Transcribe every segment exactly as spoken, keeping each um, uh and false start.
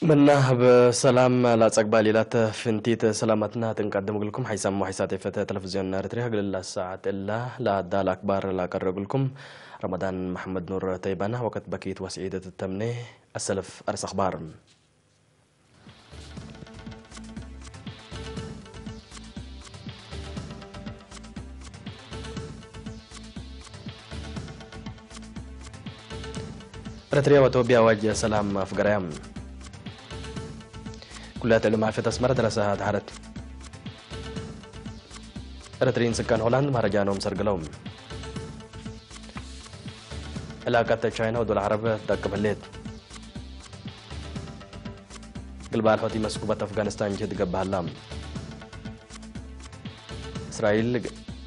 ምነ እብ ሰላም ለአጸግባ ሌላት ፍንቲት ሰላመትና ትንቀድም እግልኩም። ሐይሳም ወሐይሳት ኤፈተ ተለፍዝዮን ኤረትርያ እግል እለ ሳዐት እላ ለአዳል አክባር ለአቀርብ እግልኩም ረመዳን መሐመድ ኑር ተይባና። ወቀት በኪት ወስዒድ ትተምኔ። አሰልፍ አርስ አክባር። ኤረትርያ ወቶብያ አዋጅ ሰላም አፍገረያ። ኩልያት ዕሉም ዓፍየት አስመረ ደረሰ አድሐረት። ኤረትርዪን ስካን ሆላንድ መሀረጃኖም ሰርግለው። ዕላቀት ቻይና ወዶል ዐረብ ትጠቅብ ህሌት። ግልባል ሖቲ መስኩበት አፍጋኒስታን ጅህድ ገብእ ሀላ። እስራኤል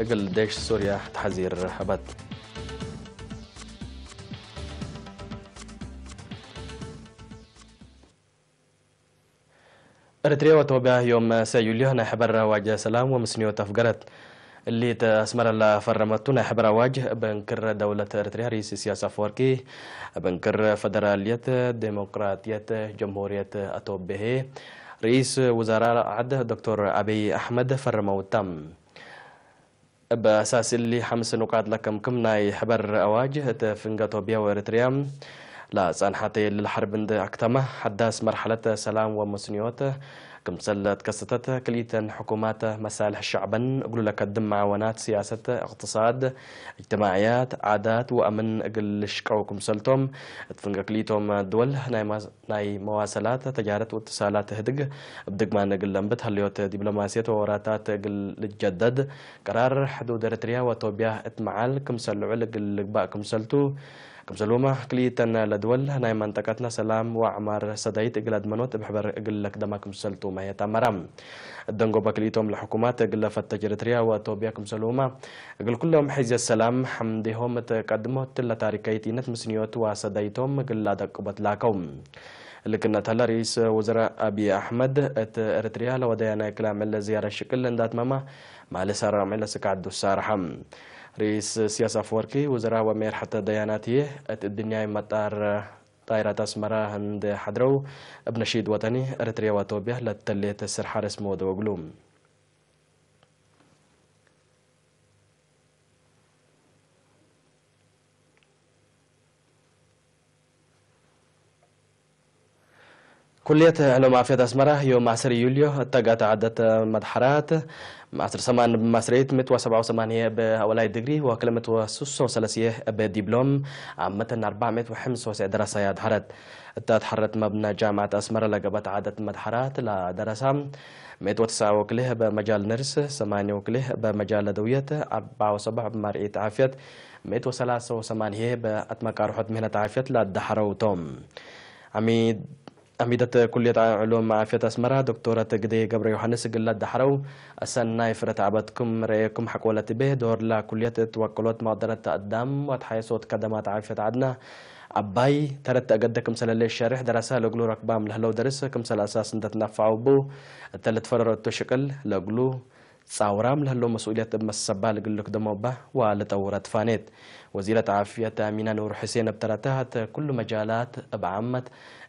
እግል ዴሽ ሱርያ ተሐዚር ሀበት። ኤረትርያ ወቶብያ ዮም ሰዩልዮ ናይ ሕበር አዋጅ ሰላም ወምስንዮት አፍገረት። እሊ እት አስመረ ለፈረመቱ ናይ ሕበር አዋጅ፣ እብ እንክር ደውለት ኤረትርያ ርኢስ ኢሳያስ አፈወርቂ፣ እብ እንክር ፈደራልየት ዴሞቅራጥየት ጀምሁርየት አቶብያ ህዬ፣ ርኢስ ውዘራ ዐድ ዶክቶር አብይ አሕመድ ፈረመው እታ። እብ አሳስ እሊ ሐምስ ኑቃጥ ለከምክም ናይ ሕበር አዋጅ፣ እት ፍንገ ቶብያ ወኤረትርያ ለጸንሐት የልል ሐርብ እንዴ አክተመ፣ ሐዳስ መርሐለት ሰላም ወመስንዮት ክምሰል ትከሰተት፣ ክልኢተን ሕኩማት መሳልሕ ሸዕበን እግሉ ለከድም መዓወናት ሲያሰት፣ እቅትሳድ፣ እጅትማዕያት፣ ዓዳት ወአምን እግል ልሽቀው ክምሰልቶም፣ እት ፍንገ ክልኢቶም ድወል ናይ ማስ-፣ ናይ መዋሰላት፣ ተጃረት ወእትሳላት ህድግ እብ ድግማን እግል ለንብት ሀልዮት ዲብሎማስየት ወወራታት እግል ልትጀደድ፣ ቀራር ሕዱድ ኤረትርያ ወቶብያ እት መዓል ክምሰል ልዑል እግል ልግባእ ክምሰልቱ፣ ክምሰልሁመ ክልኢተን ለድወል ናይ መንጠቀትነ ሰላም ወዐማር ሰዳይት እግል አድመኖት እብ ሕበር እግል ለክደማ ክምሰልቱ መህየት አመራ። እት ደንጎበ ክልኢቶም ለሕኩማት እግል ለፈተሽ ኤረትርያ ወቶብያ ክምሰልሁመ እግል ኩሎም ሕዝየት ሰላም ሐምዴሆም እት ቀድሞ እትለ ታሪካይት ኢነት ምስንዮት ወሰዳይቶም እግል ለአደቅቦት ላከው። እሊ ክእነ ተለ፣ ርኢስ ውዝራእ አብይ አሕመድ እት ኤረትርያ ለወደየ ናይ ክል አምዕል ዝያረት ሽቅል እንዴ አትመመ፣ ማልስ አርበዕ አምዕል ስካዕ ዱሳር ሐ። ርኢስ ኢሳያስ አፈወርቂ፣ ውዝራእ ወሜርሐተ ደያናት ህዬ እት እድንያይ መጣር ጣይራት አስመረ እንዴ ሐድረው፣ እብ ነሺድ ወጠኒ ኤረትርያ ወቶብያ ለተሌት ስር ሐርስ መወደው እግሉ። ኩልየት ዕሉም ዓፍየት አስመረ ዮም ዐስር ዩልዮ እተ ገአት ዐደት መድሐራት፣ ዐስር ሰማን እብ ማስሬት፣ ምእት ወሰብዓ ወሰማንየ እብ አወላይ ድግሪ ወክልኤ ምእት ወስስ ወሰለስየ እብ ዲብሎም፣ አመተን አርበዕ ምእት ወሐምስ ወሰዕ ደረሳይ አድሐረት። እተ አድሐረት መብነ ጃምዐት አስመረ ለገብአት ዐደት መድሐራት ለደረሳ፣ ምእት ወትስዐ ወክልኤ እብ መጃል ነርስ፣ ሰማንየ ወክልኤ እብ መጃል አደውየት፣ አርበዕ ወሰቡዕ እብ መርዒት ዓፍየት፣ ምእት ወሰላሰ ወሰማንየ እብ አትመቃርሖት ምህነት ዓፍየት ለአደሐረው ቶም። ዐሚድ-፣ ዐሚደት ኩልየት ዕሉም ዓፍየት አስመረ ዶክቶረት ግደይ ገብረዮሐንስ እግል ለአደሐረው፣ አሰናይ ፍረ ተዐበትኩም ረኤኩም ሐቆለ ትቤ፣ ዶር ለኩልየት እት ወቅሎት መቅደረት አዳም ወአትሓየሶት ከደማት ዓፍየት ዐድነ ዐባይ ተረት አገደ ክምሰል ህሌት ሸሬሕ፣ ደረሰ ለእግሉ ረክባም ለህለው ደርስ ክምሰል አሳስ እንዴ ትነፈዐው እቡ፣ እተ ልትፈረረቱ ሽቅል ለእግሉ ጻውራም ለህለው መስኡልየት እብ መሰባል እግል ልክደሞ እበ ወልጠውረ ትፋኔት። ወዚረት ዓፍየት አሚነ ኑር ሕሴን እብ ተረተ፣ እት ኩሉ መጃላት እብ ዓመት፣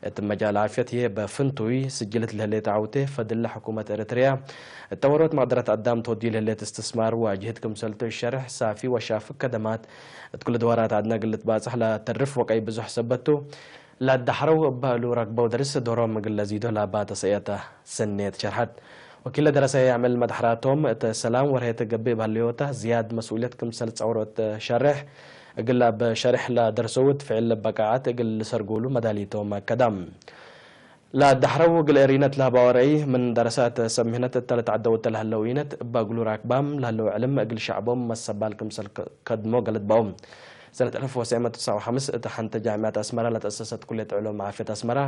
እት መጃል ዓፍየት ህዬ እብ ፍንቱይ ስጅልት ለህሌት ዐውቴ፣ ፈድለ ሕኩመት ኤረትርያ እት ጠወሮት መቅደረት አዳም ተወድዩ ለህሌት እስትስማር ወጅህድ ክምሰልቱ እሸርሕ፣ ሳፊ ወሻፍግ ከደማት እት ኩሉ ድዋራት ዐድነ እግል ልትባጸሕ ለተርፍ ወቀይ ብዙሕ ሰበት ቱ። ለአደሐረው እበ እሉ ረክበው ደርስ ዶሮም እግል ለዚዶ ለአባተ ሰእየተ ሰኔት ሸርሐት። ወኪለ ደረሰ የአምዕል መድሐራቶም እት ሰላም ወርሄት ገብእ እብ ሀለዮተ ዝያድ መስኡልየት ክምሰል ጸውሮ እት ሸሬሕ፣ እግል እብ ሸሬሕ ለደርሰው እት ፍዕል በቃዐት እግል ልሰርጉሉ መዳሊቶም አከዳ። ለአደሐረው እግል ኤሪነት ለሀባወ ረአይ ምን ደረሰ እት ሰብ ምህነት እተ ልትዐደው እተ ለሀለው ኢነት እበ እግሉ ራክባም ለሀለው ዕልም እግል ሸዕቦም መሰባል ክምሰል ከድሞ ገልድ በአው። ሰነት አልፍ ወትሰዕ ምእት ወትስዓ ወሐምስ እት ሐንተ ጃምዐት አስመረ ለተአሰሰት ኩልየት ዕሉም ዓፍየት አስመረ፣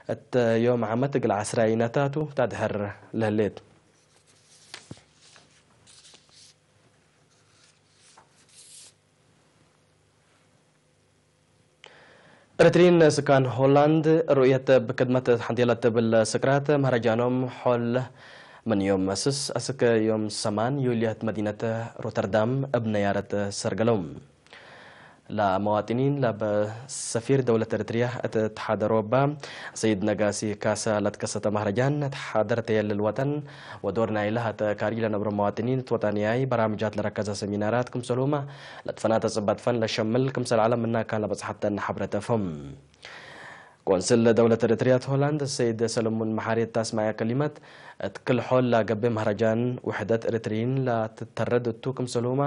እት ዮም ዓመት እግል ዐስራይነታቱ ተድሕር ለህሌት። ኤረትርዪን ስካን ሆላንድ ሩእየት እብ ክድመት ሐንቴ ለትብል ስክራት መህረጃኖም ሖል ምን ዮም ስስ አስክ ዮም ሰማን ዩልዮ እት መዲነት ሮተርዳም እብ ነያረት ሰርገለው። ለመዋጥኒን ለበ ሰፊር ደውለት ኤረትርያ እት ተሓደሮ እባ ሰይድ ነጋሲ ካሰ ለትከሰተ መህረጃን፣ ተሓደር ተየልል ወጠን ወዶር ናይለ ሀተ ካርጅ ለነብሮ መዋጥኒን እት ወጠንያይ በራምጃት ለረከዘ ሰሚናራት ክምሰልሁመ ለትፈናተ ጽበት ፈን ለሸምል ክምሰል ዐለ ምና ካን ለበጽሐተን ሐብረት ኤፍኤም። ቆንስል ደውለት ኤረትርያ እት ሆላንድ ሰይድ ሰለሙን መሓሪ እት አስመዐ ከሊመት፣ እት ክል ሖል ለገብእ መህረጃን ውሕደት ኤረትርዪን ለትተረድ እቱ ክምሰልሁመ፣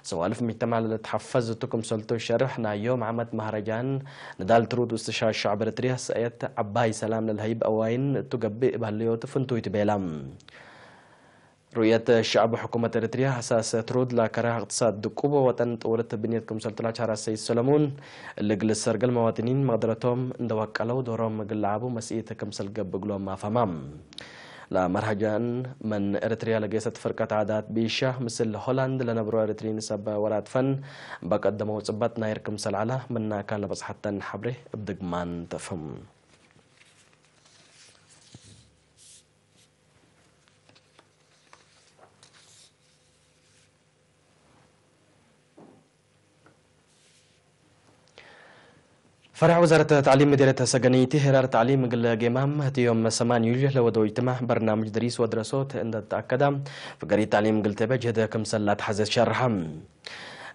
ሰዋልፍ ምጅተማዕ ለልትሐፈዝ እቱ ክምሰልቱ ሸርሕ፣ ናይ ዮም ዓመት መህረጃን ንዳል ትሩድ ውስጥ ሻ-፣ ሸዕብ ኤረትርያ ሰእየት ዐባይ ሰላም ለልሀይብ አዋይን እቱ ገብእ እብ ህልዮት ፍንቱይ ቱ ቤላ። ሩእየት ሸዕብ ሕኩመት ኤረትርያ አሳስ ትሩድ ለከረ እቅትሳድ ድቁብ ወወጠን ጥውርት ብንየት ክምሰልቱ ለአሽሐረ ሰይድ ሰለሙን፣ እሊ እግል ሰርገል መዋጥኒን መቅደረቶም እንደ ወቀለው ዶሮም እግል ለዓቡ መስኢት ክምሰል ገብእ እግሎም አፍሀማ። ለመርሀጃን ምን ኤረትርያ ለጌሰት ፍርቀት ዓዳት ቢሻ፣ ምስል ሆላንድ ለነብሮ ኤረትርዪን ሰብ ወራት ፈን በቀደመው ጽበት ናይር ክምሰል ዐለ ምና ካን ለበጽሐተን ሐብሬ እብ ድግማን ተፍህም። ፈርዕ ወዛረት ተዕሊም ምዴርየት ሰገነይቲ፣ ሄራር ተዕሊም እግል ጌማም፣ ህቲ ዮም ሰማን ዩልዮ ለወደው እጅትማዕ በርናምጅ ድሪስ ወድረሶት እንደ ተአከዳ፣ ፍገሪት ተዕሊም እግል ትቤ ጅህድ ክምሰል ለአትሐዘት ሸርሐ።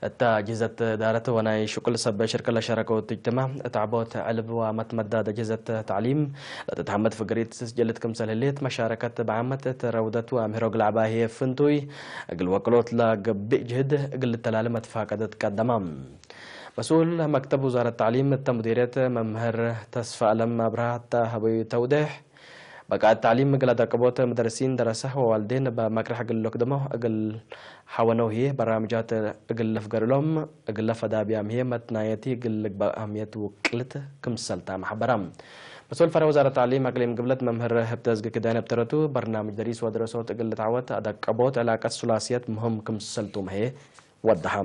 እተ ጅህዘት እዳረት ወናይ ሽቁል ሰብ ሽርክ ለሸረከው እጅትማዕ፣ እት ዐቦት ዕልብ ወመትመዳድ ጅህዘት ተዕሊም ለትትሐመድ ፍገሪት ስጅልት ክምሰል ህሌት፣ መሻረከት ብዓመት እት ረውደት ወአምሂሮ እግል ዐባህየ ፍንቱይ እግል ወቅሎት ለገብእ ጅህድ እግል ልተላለ መትፋቀደት ቀደማ። መስኡል መክተብ ውዛረት ተዕሊም እተ ሙዲርየት መምህር ተስፋአለም አብርሃ እተ ሀበዩ ተውዴሕ፣ በቃት ተዕሊም እግል አደቅቦት መደርሲን ደረሰ ወዋልዴን እበ መቅርሕ እግል ልክድሞ እግል ሐወነው ህዬ በራምጃት እግል ልፍገር እሎም እግለ ፈዳብያም ህዬ መትናየቲ እግል ልግበእ አህምየት ውቅልት ክምሰል ተአመ ሐበረ። መስኡል ፈርዕ ውዛረት ተዕሊም አቅሊም ግብለት መምህር ህብተዝጊ ክዳን እብ ተረቱ፣ በርናምጅ ደሪስ ወደረሶት እግል ልትዐወት አደቀቦት ዕላቀት ሱላስየት ምህም ክምሰልቱም ህዬ ወደሐ።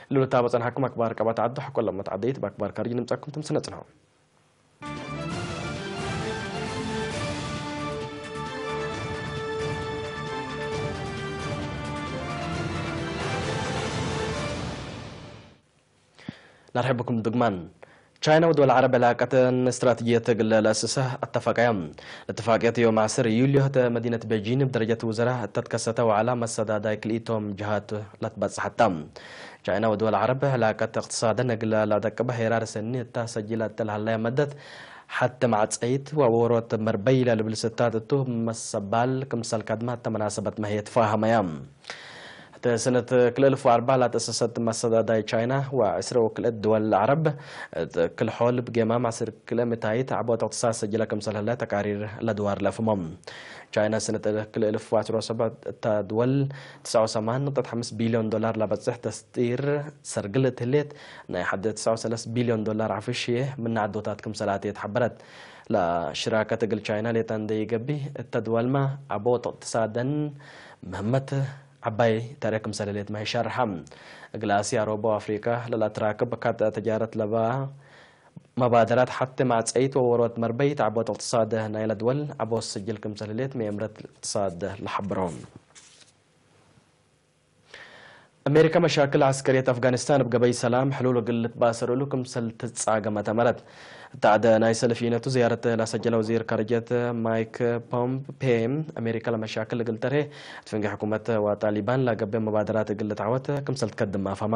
እሉ ልታበ ጸንሐኩም አክባር ቀባት ዐዱ ሐቆ ለመትዓደይት በአክባር ካርጅ ንምጸኩም ትምስል ነጽንሖ። ነርሕብኩም ድግማን። ቻይና ወድወል ዐረብ ዕላቀተን እስትራተጅየት እግል ለአስሰ አተፈቀየ። ለእትፋቅየት ዮም ዐስር ዩልዮ ህተ መዲነት ቤጂን እብ ደረጀት ውዘራ እተ ትከሰተ ወዐላ መሰዳዳይ ክልኢቶም ጀሃት ለትበጽሐት ተ። ቻይና ወድወል ዐረብ ዕላቀት እቅትሳደን እግለ ለአደቅበ ሄራር ሰኒ እተ ሰጅለተ ለሀለየ መደት ሐቴ መዕጸይት ወወሮት መርበይ ለልብል ስታት እቱ መሰባል ክምሰል ከድመ እተ መናሰበት መህየት ተፋሀመያ። እተ ሰነት ክልኤ እልፍ ወአርበዕ ለአትአሰሰት መሰዳዳይ ቻይና ወዕስረ ወክልኤት ድወል ዐረብ እት ክል ሖል እብ ጌማም ዐስር ክልኤ ምታይት ዐቦት እቅትሳድ ሰጅለ ክምሰል ህለ ተቃሪር ለድዋር ለአፍህሞም። ቻይና ሰነት ክልኤ እልፍ ወዐስር ወሰብዕ እተ ድወል ትስዐ ወሰማን ንቅጠት ሐምስ ቢልዮን ዶላር ለበጽሕ ተስጢር ሰርግል እት ህሌት፣ ናይ ሐደ ትስዐ ወሰለስ ቢልዮን ዶላር ዐፍሽ ህዬ ምነ ዐዶታት ክምሰል አትየት ሐበረት። ለሽራከት እግል ቻይና ሌጠ እንዴ ኢገብእ፣ እተ ድወልመ ዐቦት እቅትሳደን ምህመት ዐባይ ተርኤ ክምሰል ህሌትመ ሸርሐ። እግል አስያ፣ አውሮበ ወአፍሪቀ ለለአትራክብ ካት ተጃረት ለበ መባደራት ሐቴ መዕጸይት ወወሮት መርበይት ዐቦት እቅትሳድ ናይለ ድወል ዐቦት ስጅል ክምሰል ህሌት መኤምረት እቅትሳድ ለሐብሮ። አሜሪከ መሻክል ዐስከርየት አፍጋኒስታን እብ ገበይ ሰላም ሕሉል እግል ልትባሰር እሉ ክምሰል ትትጻገመ ተመረት። እት ዐደ ናይ ሰልፍ ኢነቱ ዝያረት ለሰጀለ ወዚር ካርጅየት ማይክ ፖምፔ፣ አሜሪከ ለመሻክል እግል ተርሄ እት ፍንጌ ሕኩመት ወጣሊባን ለገብእ መባደራት እግል ልትዐወት ክምሰል ትከድም አፍሀማ።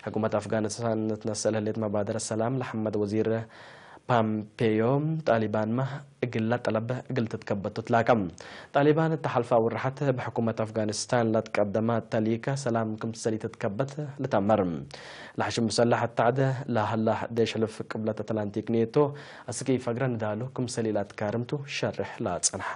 ሕኩመት አፍጋኒስታን ትነሰእ ለህሌት መባደረት ሰላም ለሐመድ ወዚር ፓምፔዮ፣ ጣሊባንመ እግለ ጠለብ እግል ትትከበቱ ትላከ። ጣሊባን እተ ሐልፈ አውርሐት፣ እብ ሕኩመት አፍጋኒስታን ለትቀደመ ተሊከ ሰላም ክምሰል ኢትትከበት ልትአመር። ለሐሽም ሙሰለሕ እት ዐደ ለሀላ ዴሽ ሕሉፍ ቅብለት አትላንቲክ ኔቶ አስክ ኢፈግረ ንዳሉ ክምሰል ኢለአትካርም ቱ ሸርሕ ለአጸንሐ።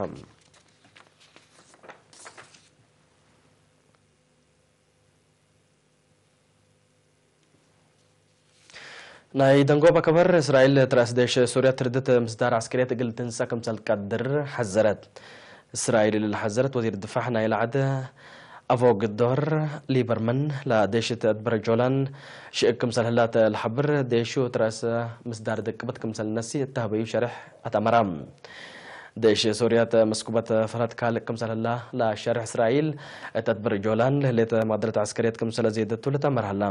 ናይ ደንጎበ ከበር፣ እስራኤል ትረአስ ዴሽ ሱርያ ትርድት ምስዳር ዐስከርየት እግል ትንሰእ ክምሰል ትቀድር ሐዘረት። እስራኤል እሊ ለሐዘረት ወዚር ድፋዕ ናይለ ዐድ አቮግዶር ሊበርመን፣ ለዴሽ እት አድበረ ጆላን ሽእግ ክምሰል ህላ ተ ለሐብር፣ ዴሹ ትረአስ ምስዳር ድቅብት ክምሰል ነሲ እተ ሀበዩ ሸርሕ አትአመራ። ዴሽ ሱርያ እት መስኩበት ፈርሀት ካልእ ክምሰል ህላ ለሸርሕ እስራኤል፣ እት አድብር ጆላን ለህሌት መቅደረት ዐስከርየት ክምሰለ ዜደቱ ልትአመር ሀላ።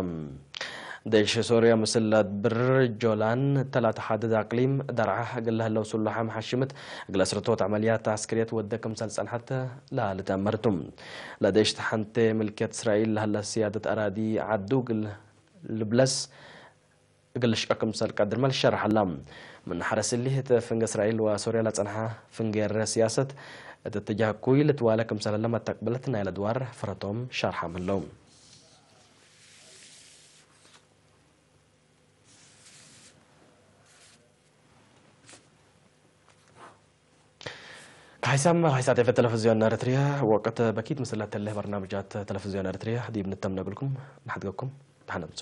ዴሽ ሶርያ ምስል ለአድብር ጆላን እተ ለአተሓድድ አቅሊም ደርዐ እግል ለህለው ስሉሐ መሐሽምት እግል አስርቶት ዐመልያት ዐስክርየት ወደ ክምሰል ጸንሐት ለልትአመር ቱ። ለዴሽ ተሐንቴ ምልክየት እስራኤል ለህለ ስያደት አራዲ ዐዱ እግል ልብለስ እግል ልሽቀ ክምሰል ቀድርመ ልሸርሐ ላ። ምን ሐረስ እሊ፣ እት ፍንጌ እስራኤል ወሶርያ ለጸንሐ ፍንጌ እረ ስያሰት እት እትጃህ እኩይ ልትዋለ ክምሰል ህለ መተቅብለት ናይለ ድዋር ፍረቶም ሸርሐም ህለው። ከሐይሳም ሐይሳት ኤፈ ተለፍዝዮን ኤረትርየ ወቅት በኪት ምስለ ተሌህ በርናምጃት ተለፍዝዮን ኤረትርየ ዲብ ንተምነ እግልኩም ንሐድገኩም። ደሐን አምጹ።